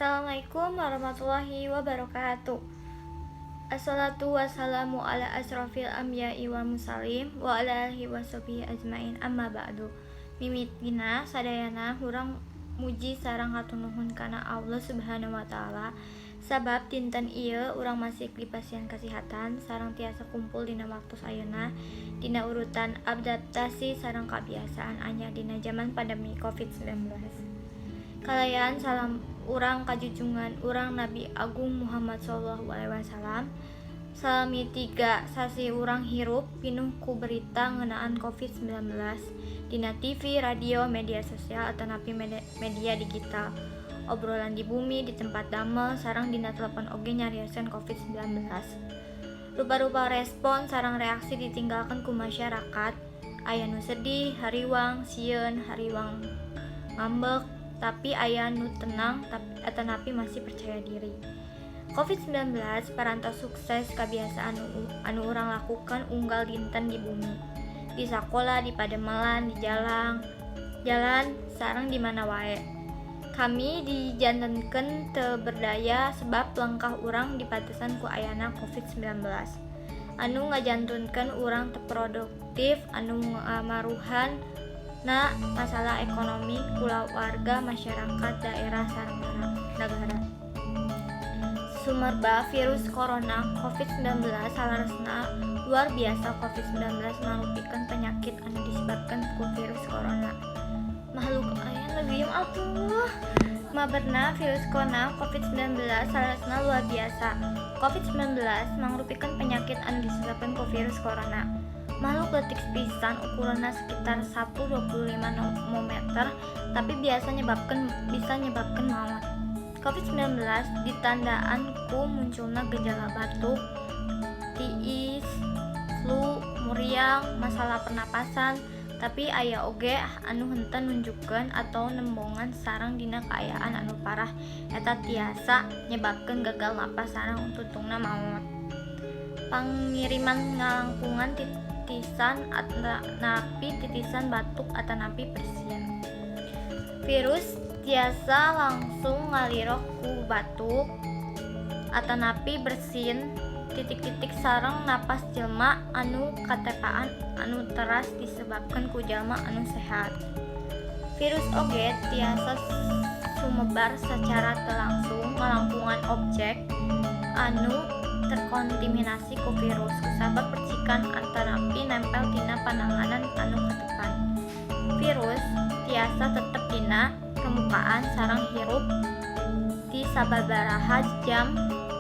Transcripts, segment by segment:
Assalamualaikum warahmatullahi wabarakatuh. Assalatu wassalamu ala asrofil anbiya'i wal mursalin wa ala alihi washabihi ajmain, amma ba'du. Mimitina sadayana urang muji sareng hatur nuhun kana Allah Subhanahu wa Ta'ala, sabab dinten ieu urang masih dipasihan kasihatan sareng tiasa kumpul dina waktu ayeuna dina urutan adaptasi sareng kabiasaan anyar dina jaman pandemi Covid-19. Kalayan salam urang ka junjungan urang, Nabi Agung Muhammad Shallallahu Alaihi Wasallam. Salami 3 sasih urang hirup pinuh ku berita ngeunaan Covid-19 dina TV, radio, media sosial atanapi media digital. Obrolan di bumi, di tempat damel, sareng dina telepon oge nyarioskeun Covid-19. Rupa-rupa respon sareng reaksi ditinggalkeun ku masyarakat. Aya nu sedih, hariwang, sieun, hariwang, ngambek, tapi aya nu tenang atanapi masih percaya diri. Covid-19 parantos sukses kabiasaan anu urang lakukan unggal dinten di bumi. Di sakola, di padamelan, di jalan, jalan sareng di mana wae. Kami dijantenkeun teu berdaya sebab lengkah urang dipatesan ku ayana Covid-19. Anu ngajantunkeun urang teu produktif, anu ngamaruhan na masalah ekonomi kulawarga, masyarakat, daerah sareng nagara. Sumerbak virus corona Covid-19 saleresna luar biasa. Covid-19 marupikeun penyakit anu disebabkeun ku virus corona. Makhluk aya lebih atuh. Maberna virus corona Covid-19 saleresna luar biasa. Covid-19 mangrupikeun penyakit anu disebabkeun ku virus corona. Makhluk leutik pisan, ukuranna sekitar 1,25 nanometer, tapi biasa nyebabkeun bisa nyebabkeun maot. Covid-19 ditandaan ku munculna gejala batuk, tiis, flu, muriang, masalah pernapasan, tapi aya oge anu henteu nunjukkeun atau nembongan sareng dina kaayaan anu parah eta tiasa nyebabkeun gagal napas sareng tungtungna maot. Pangiriman ngalangkungan titisan atanapi titisan batuk atanapi bersin. Virus tiasa langsung ngaliro ku batuk atanapi bersin titik-titik sareng napas jelema anu katepaan anu teras disebabkeun ku jalma anu sehat. Virus oge tiasa sumebar sacara teu langsung ngalangkungan objek anu terkontaminasi ku virus kusabab percikan atanapi nempel tina pananganan anu katepan. Virus tiasa tetep dina permukaan sareng hirup ti sababaraha jam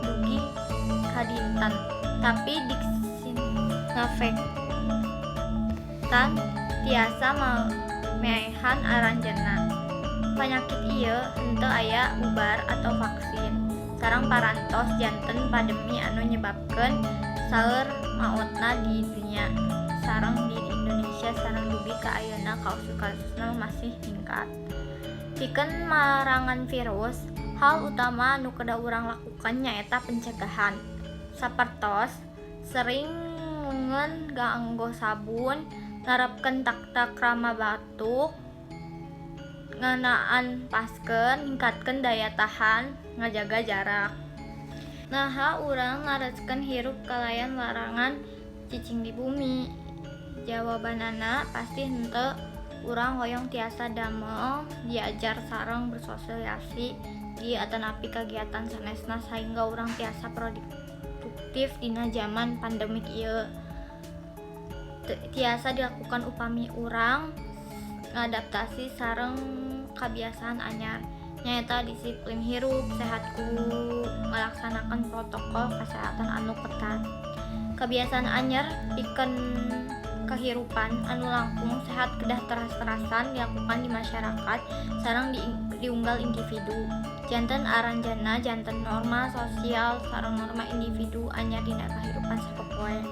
dugi ka dinten, tapi disinfektan tiasa maehan aranjeunna. Panyakit ieu henteu aya ubar atau vaksin sareng parantos janten pandemi anu nyebabkeun seueur maotna di dunya sareng di Indonesia, sareng dugi ka ayeuna kasus-kasusna masih ningkat. Pikeun marangan virus, hal utama anu kedah urang lakukan nyaeta pencegahan. Sapertos sering leungeun nganggo sabun, nerapkeun tata krama batuk, ngeunaan masker, ningkatkeun daya tahan, ngajaga jarak. Naha urang naroskeun hirup kalayan larangan cicing di bumi? Jawabanana pasti henteu. Urang hoyong tiasa damel, diajar sareng bersosialisasi di atanapi kagiatan sanesna sahingga urang tiasa produktif dina jaman pandemik ieu. Tiasa dilakukan upami urang ngadaptasi sareng kabiasaan anyar, nyaeta disiplin hirup sehat ku ngalaksanakeun protokol kasehatan anu ketat. Kabiasaan anyar pikeun kahirupan anu langkung sehat kedah teras-terasan dilakukan di masyarakat sareng di unggal individu. Janten aranjeunna janten norma sosial sareng norma individu anyar dina kahirupan sapopoe.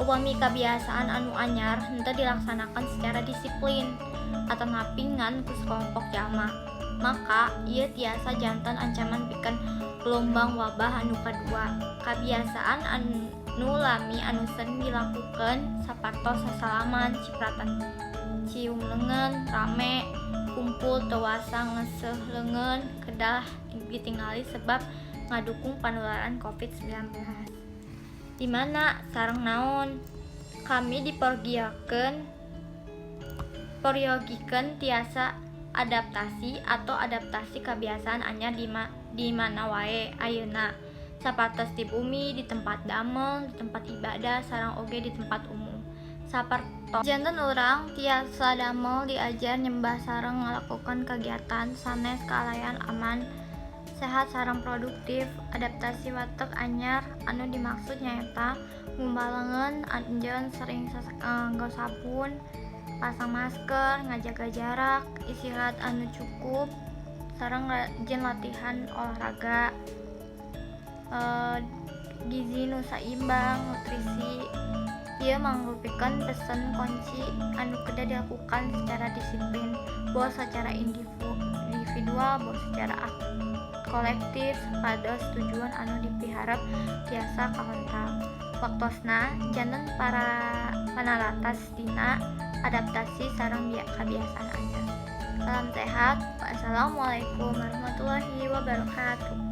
Upami kabiasaan anu anyar henteu dilaksanakeun secara disiplin atanapi ngan ku sakelompok jalma, maka ieu tiasa janten ancaman pikeun gelombang wabah anu kadua. Kabiasaan anu lami anu sering dilakukeun sapertos sasalaman, cipratan cium leungeun, rame kumpul teu wasa ngeuseuh leungeun kedah ditingali sebab ngadukung panularan COVID-19. Di mana sareng naon? Kami diperyogikeun tiasa adaptasi atau adaptasi kebiasaan anyar di mana wae ayeuna, sapertos di bumi, di tempat damel, di tempat ibadah, sareng oge di tempat umum. Sapertos janten urang tiasa damel, diajar, nyembah sareng ngalakukeun kagiatan sanes kalayan aman, sehat sareng produktif. Adaptasi watek anyar anu dimaksud nyaeta ngumbah leungeun anjeun sering nganggo sabun, pasang masker, ngajaga jarak, istirahat anu cukup, sareng rajin latihan olahraga, gizi nu saimbang, nutrisi. Ieu mangrupikeun pesen kunci anu kedah dilakukan secara disiplin, boh secara individual boh secara kolektif, supados tujuan anu dipiharep tiasa kahontal. Waktosna janten panalatas dina adaptasi sareng kabiasaan anyar. Salam sehat. Wassalamualaikum warahmatullahi wabarakatuh.